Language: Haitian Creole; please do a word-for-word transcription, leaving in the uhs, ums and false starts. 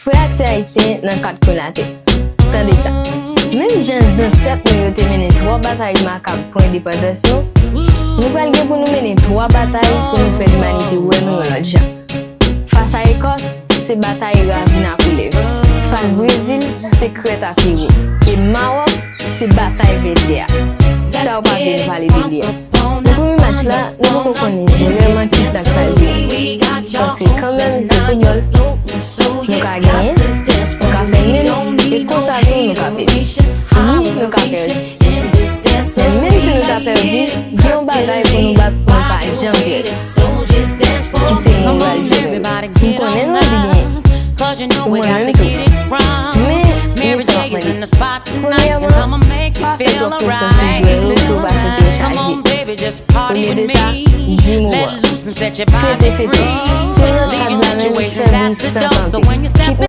Frè ak sè ayisyen nan kat kwen latè, tande sa. Menm jan zansèt nou yo te mennen twa batay makab pou endepandans nou, nou pral gen pou nou mennen twa batay pou nou fè limanite wè nou yon lòt jan. Fas a Ekòs, se batay ravin ak woulèv. Fas Brezil, se krèt ak ewo. E Mawòk, se batay vètyè a. Sa w pa vle n pale de li a. Nan premye match la, nou poko konnen vrèman kisa k pral vini. Paske kanmenm, se foutbòl, nou ka genyen, nou ka fè nil, e konsa tou nou ka pèdi. Wi, nou ka pèdi. Men menm si nou ta pèdi, gen yon bagay pou nou bat pou nou pa janm pèdi. Ki se moral jwè nou yo. M konnen nou anvi genyen. Mwen menm tou. Men, men sa m ap mande. Premyèman, pa fè twòp presyon sou jwè yo pou yo pa santi yo chaje. Olye de sa, jwi moral. Fete, fete. Si w nan stad la menm, fè bri san kanpe. Kit